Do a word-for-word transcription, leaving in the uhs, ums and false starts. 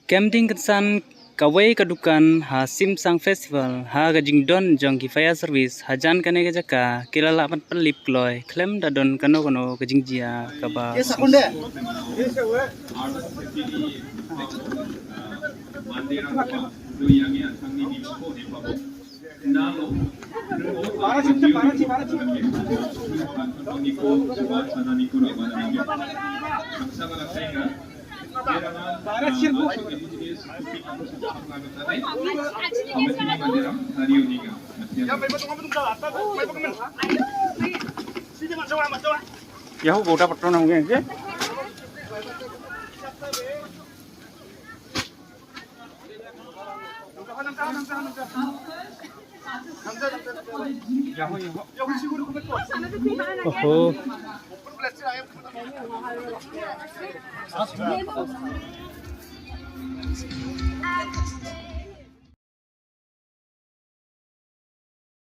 Kem ding kynsan kawei ka dukan ha Simsang Festival ha ka jingdon jong ki fire service hajan kane ka jaka ki la lah ban pynlip kloi khlem da don kano kano ka jingjia kaba. Yahu goda patron hong ge. Oho.